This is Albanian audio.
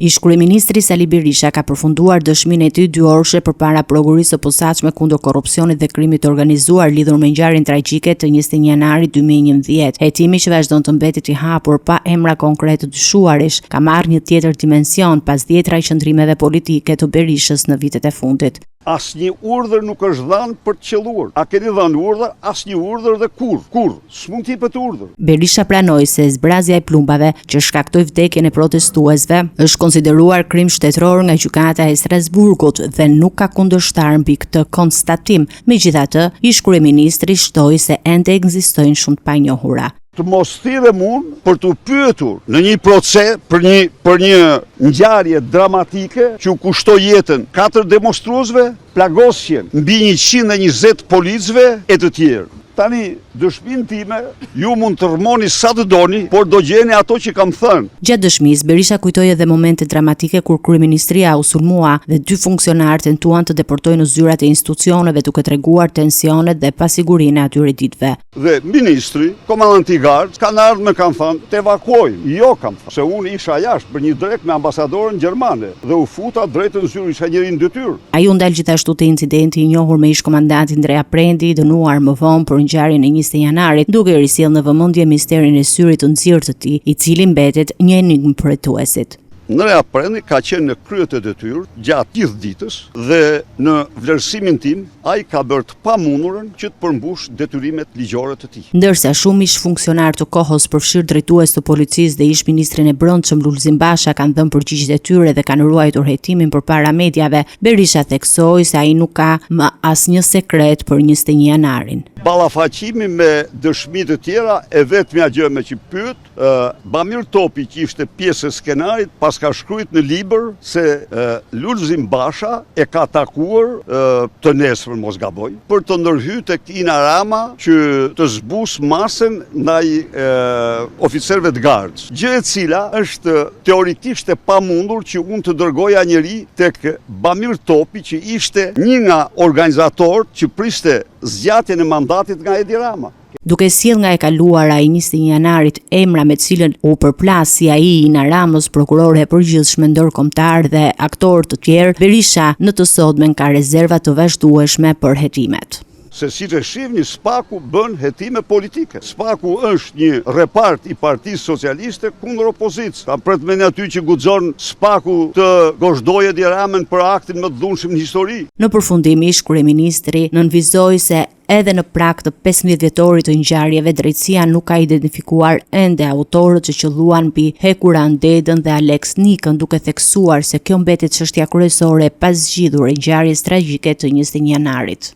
Ish-kryeministri Sali Berisha ka përfunduar dëshminë e tij dyorëshe përpara Prokurorisë së Posaçme kundër Korrupsionit dhe Krimit të Organizuar lidhur me ngjarjen tragjike të 21 janarit 2011. Hetimi që vazhdon të mbetet i hapur pa emra konkretë të dyshuarish, ka marrë një tjetër dimension pas dhjetra qëndrimeve politike të Berishës në vitet e fundit. Asnjë urdhër nuk është dhënë për të qëlluar. A keni dhënë urdhër? Asnjë urdhër dhe kurrë, kurrë, s'mund të jepet urdhër. Berisha pranoi se zbrazja e plumbave që shkaktoi vdekjen e protestuesve është konsideruar krim shtetëror nga Gjykata e Strasburgut dhe nuk ka kundërshtarë mbi këtë konstatim. Megjithatë, ish-kryeministri shtoi se ende ekzistojnë shumë të panjohura. Të mos thirrem unë për t'u pyetur në një proces për një për një ngjarje dramatike që u kushtoi jetën katër demonstruesve, plagosjen mbi 120 policëve e të tjerë. Tani, dëshminë time, ju mund të rrëmoni sa të doni, por do gjeni ato që kam thënë. Gjatë dëshmisë, Berisha kujtoi edhe momentet dramatike kur kryeministria u sulmua dhe dy funksionarë tentuan të depërtojnë në zyrat e institucioneve duke treguar tensionet dhe pasigurinë e atyre ditëve. Dhe ministri, komandanti i gardës, kanë ardhur më kanë thënë, të evakuojmë. Jo, kam thënë, se unë isha jashtë për një drekë me ambasadoren gjermane dhe u futa drejt në zyrë, isha njeri në detyrë. Ai u ndal gjithashtu te incidenti i njohur me ish-komandantin Ndrea Prendi, i dënuar më vonë për ngjarjen e 21 janarit, duke risjellë në vëmendje misterin e syrit të nxirë të tij, i cili mbetet një enigmë për hetuesit. Ndrea Prendi ka qenë në krye të detyrës gjatë gjithë ditës dhe në vlerësimin tim, ai ka bërë të pamundurën që të përmbushë detyrimet ligjore të tij. Ndërsa shumë ish-funksionarë të kohës, përfshirë drejtues të policisë dhe ish-ministrin e Brendshëm Lulzim Basha kanë dhënë përgjigjet e tyre dhe kanë ruajtur hetimin përpara mediave, Berisha theksoi se ai nuk ka më asnjë sekret për 21 janarin. Ballafaqimi me dëshmi të tjera, e vetmja gjë meqë pyet, Bamir Topi që ishte pjesë e skenarit paska shkrujt në libër se Lulzim Basha e ka takuar të nesërmen mos gaboj për të ndërhy tek Ina Rama që të zbusë masën ndaj oficerëve të gardës. Gjë e cila është teorikisht e pamundur që unë të dërgoja njeri tek Bamir Topi që ishte një nga organizatorët që priste zgjatjen e mandatit nga Edi Rama. Duke sjellë nga e kaluara e 21 janarit emra me të cilën u përplas si ai i Ina Ramës, prokurore e përgjithshme ndërkombëtar dhe aktorë të tjerë, Berisha në të sotmen ka rezerva të vazhdueshme për hetimet. Se siç e shihni, SPAK-u bën hetime politike. SPAK-u është një repart i Partisë Socialiste kundër opozitës. Ta pret mendja ty që guxon SPAK-u të gozhdojë Edi Ramën për aktin më të dhunshëm në histori. Në përfundim, ish-kryeministri nënvizoi se Edhe në prag të 15 vjetorit të ngjarjeve, drejtësia nuk ka identifikuar ende autorët që qëlluan mbi Hekuran Dedën dhe Aleks Nikën, duke theksuar se kjo mbetet çështja kryesore e pazgjidhur e ngjarjes tragjike të 21 janarit.